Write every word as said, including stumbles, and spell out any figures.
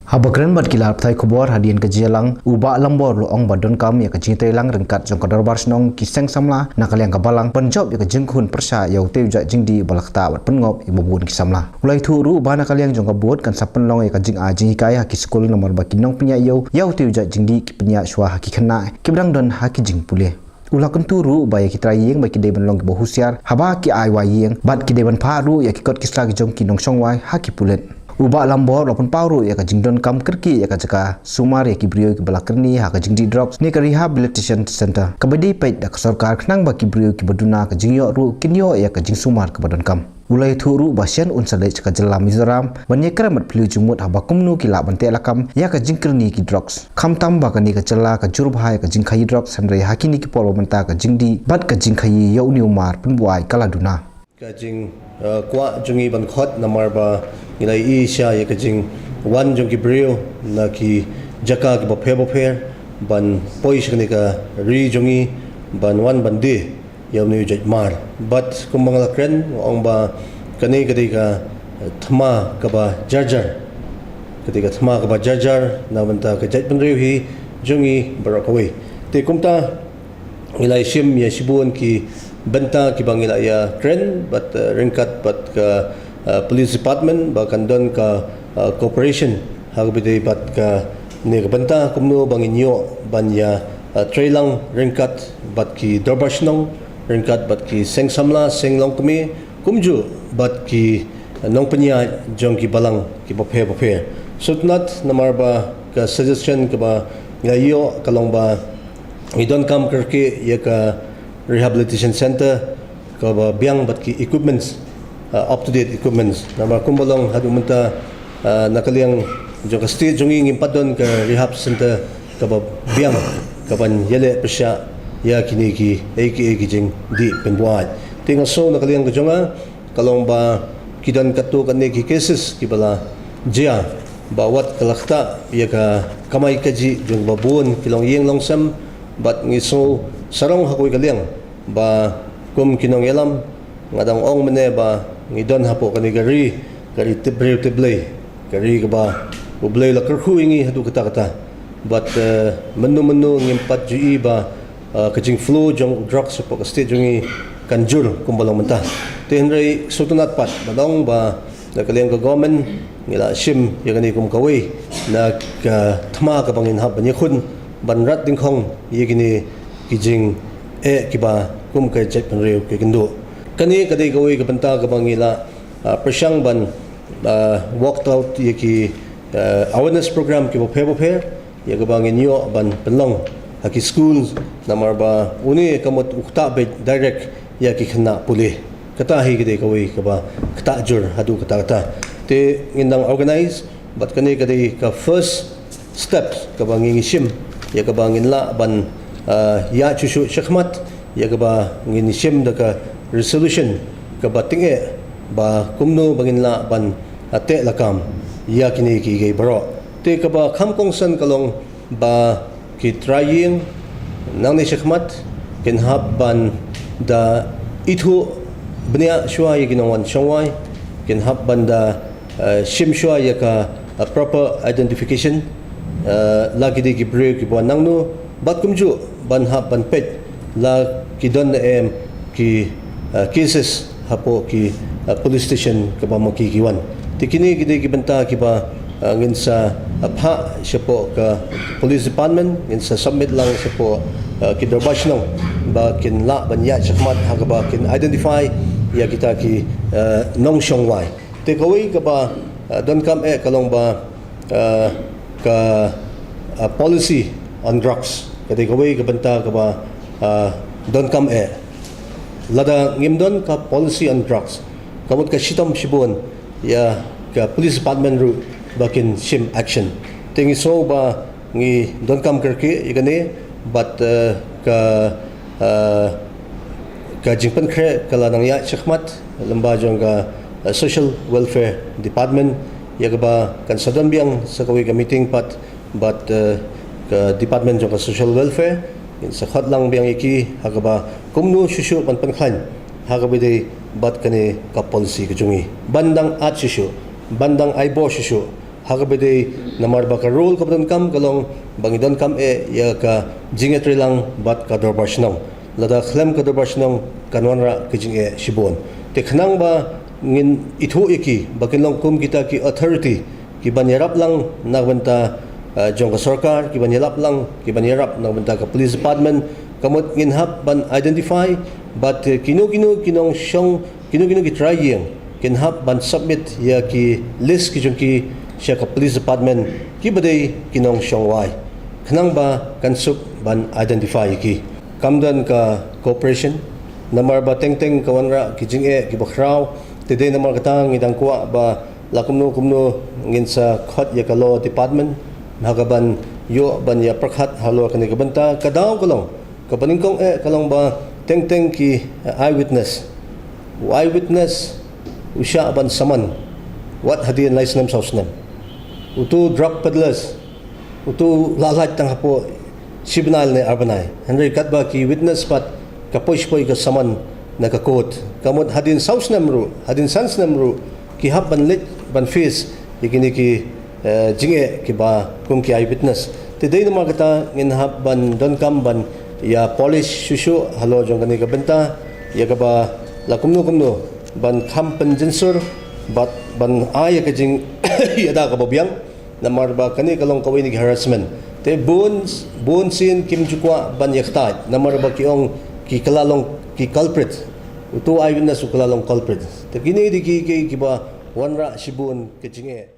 Haba kren bad ki lad pathai khubor hadien ka jingïalang, u Bah Lambor u la ong ba donkam ïa ka jingtreilang ryngkat jong ka dorbar shnong, ki seng samla na ka liang ka balang ban jop ïa ka jingkhun pyrshah ïa utei u jait jingdih ba la ktah bad pynngop ïa ba bun ki samla. U la ïathuh ruh ba na ka liang jong ka bud kan sa pynlong ïa ka jingai jinghikai ha ki skul namar ba ki nongpynïaid ïew ïa utei u jait jingdih ki pynïaid shuwa ha ki khynnah kiba dang don ha ki jingpule. U la kyntu ruh ba ïa ki trai ïing ba ki dei ban long kiba husiar haba ki ai wai ïing bad ki dei ban phah ruh ïa ki kot ki sla ki jong ki nongshong wai ha ki pulit. U Bah Lambor u la pynpaw ruh ïa ka jingdonkam kyrkieh ïa ka jaka sumar ïa ki briew kiba la kyrni ha ka jingdih drugs ne ka rehabilitation center kaba dei peit da ka sorkar khnang ba ki briew kiba duna ka jingïoh ruh kin ïoh ïa ka jingsumar kaba donkam. U la ïathuh ruh ba shen un sa leit sha ka jylla Mizoram ban ïakren bad phylliew jingmut haba kumno ki lah ban teh lakam ïa ka jingkyrni ki drugs. Khamtam ba kane ka jylla ka jur bha ïa ka jingkhaïi drugs, hynrei ha kine ki por ba mynta ka jingdih bad ka jingkhaïi ïa une u mar pynbuaid ka la duna. Ka jing, uh, kwah jong ngi ban khot namar ba ngi la ïohi sha ïa ka jingwan jong ki briew na ki jaka kiba pher ba pher ban poi sha kane ka ri jong ngi ban wan ban die ïa une u jait mar. Bad kumba nga la kren, nga ong ba kane ka dei ka thma kaba jar jar. Ka dei ka thma kaba jar jar na bynta ka jaitbynriew hi jong ngi baroh kawei. Te kumta ngi la ïashim ïa shibun ki bynta kiba ngi la ïakren bad, eh, ryngkat bad ka, eh, police department ba kan don ka, eh, cooperation ha kaba ïadei bad kane ka bynta kumno ba ngin ïoh ban ïa, eh, treilang ryngkat bad ki dorbar shnong, ryngkat bad ki seng samla, seng longkmie, kumjuh bad ki, eh, nongpynïaid jong ki balang kiba pher ba pher. Sngewtynnat namar ba ka suggestion kaba ngi la ïoh ka long ba ngi donkam kyrkieh ïa ka rehabilitation center kaba biang bad ki equipments, uh, up to date equipments. Namar kumba long haduh mynta, uh, na ka liang jong ka state jong ngi ngim pat don ka rehab center kaba biang kaban ïaleh pyrshah ïa kine kiei kiei ki jingdih pynbuaid. Te nga sngew na ka liang ka jong nga ka long ba ki don katto katne ki cases kiba la jia ba wat ka la ktah ïa ka kamai kajih jong ba bun ki longïing longsem, bad ngi sngew sarong ha kawei ka liang ba kum ki nongïalam nga dang ong mynne ba ngi don hapoh kane ka ri, ka ri tipbriew tipblei, ka ri kaba U Blei u la kyrkhu ïa ngi haduh katta katta. Bad, eh, mynno mynno ngim pat ju ïohi ba, eh, ka jingflow jong u drugs hapoh ka state jong ngi kan jur kumba long mynta. Te hynrei sngewtynnat pat ban ong ba na ka liang ka government ngi la shim ïa kane kum kawei na ka thma kaba ngin hap ban ïakhun ban rat dyngkhong ïa kine ki jingeh kiba kum ka jaitbynriew ki kynduh. Kane ka dei kawei ka bynta kaba ngi la, ah, pyrshang ban, ah, work out ïa ki, ah, awareness program kiba pher ba pher ïa kaba ngin ïoh ban pynlong ha ki schools namar ba une ka mut u ktah beit direct ïa ki khynnah pule. Kata hi ka dei kawei kaba ktah jur haduh katta katta. Te ngin dang organize bad kane ka dei ka first steps kaba ngi ngi shim ïa kaba ngin lah ban, ah, ïa shuh shuh shakhmat ïa kaba ngin shim da ka resolution kaba tyngeh ba kumno ba ngin lah ban, ah, teh lakam ïa kine kiei kiei baroh. Te kaba kham kongsan ka long ba ki trai ïing nangne shakhmat kin hap ban da ithuh bniah shuwa ïa ki nongwan shongwai, kin hap ban da, eh, shim shuwa ïa ka, eh, proper identification, eh, la ki dei ki briew kiba wan nangno, bad kumjuh ban hap ban peit la ki don ne em ki, eh, cases hapoh ki, eh, police station kaba ma ki ki wan. Te kine ki dei ki bynta kiba, eh, ngin sa, eh, phah shapoh ka police department, ngin sa submit lang shapoh, eh, ki dorbar shnong ba kin lah ban ïaid shakhmat ha kaba kin identify ïa kita ki, eh, nongshong wai. Te kawei kaba, eh, donkam eh ka long ba, eh, ka, eh, policy on drugs. Ka dei kawei ka bynta kaba, eh, donkam eh. Lada ngim don ka policy on drugs, ka mut ka shitom shibun ïa ka police department ruh ba kin shim action. Te ngi sngew ba ngi donkam kyrkieh ïa kane bad, eh, ka, eh, ka jingpynkhreh ka la nang ïaid shakhmat lyngba jong ka, eh, Social Welfare Department ïa kaba kan sa don biang sa kawei ka meeting pat bad, eh, ka department jong ka Social Welfare, ngin sa khot lang biang ïa ki ha kaba kumno shuh shuh ban pynkhlaiñ ha kaba ïadei bad kane ka policy ka jong ngi. Ban dang at shuh shuh, ban dang ai bor shuh shuh Ha kaba dei namar ba ka rule kaba donkam ka long ba ngi donkam eh ïa ka jingïatreilang bad ka dorbar shnong. Lada khlem ka dorbar shnong kan wanrah ka jingeh shibun. Te khnang ba ngin ithuh ïa ki ba kin long kum kita ki authority ki ban ïarap lang na ka bynta, eh, jong ka sorkar, ki ban ïarap lang, ki ban ïarap na ka bynta ka police department, ka mut ngin hap ban identify bad, eh, kino kino ki nongshong, kino kino ki trai ïing kin hap ban submit ïa ki list ki jong ki sha ka police department ki ba dei ki nongshong wai, khnang ba kan suk ban identify ïa ki. Kam don ka cooperation namar ba teng teng ka wanrah ki jingeh ki ba khraw. Te dei namar kata ngi dang kwah ba la kumno kumno ngin sa khot ïa ka law department ha ka ban ïoh ban ïa pyrkhat halor kane ka bynta. Ka daw ka long, ka banyngkong eh ka long ba teng teng ki, eh, eyewitness, u eyewitness u shah ban summon wat hadien lai snem saw snem. Utu drug peddlers, utu la lait tang hapoh shi bnai ne ar bnai. Hynrei katba ki witness pat ka poi shi poi ka summon na ka court. Ka mut hadien saw snem ruh, hadien san snem ruh ki hap ban leit ban face ïa kine ki, eh, jingeh ki ba kum ki eyewitness. Te dei namar kata ngin hap ban donkam ban ïa polish shuh shuh halor jong kane ka bynta ïa kaba la kumno kumno ban kham pynjynsur bad ban ai ïa ka jingïada kaba biang. Namar ba kane ka long kawei na ki harassment. Te bun, bun sien kim ju kwah ban ïa kata namar ba ki ong ki kylla long ki culprit. Utu eyewitness u kylla long culprit. Te kine dei ki, ki, ki ba wanrah shibun ka jingeh.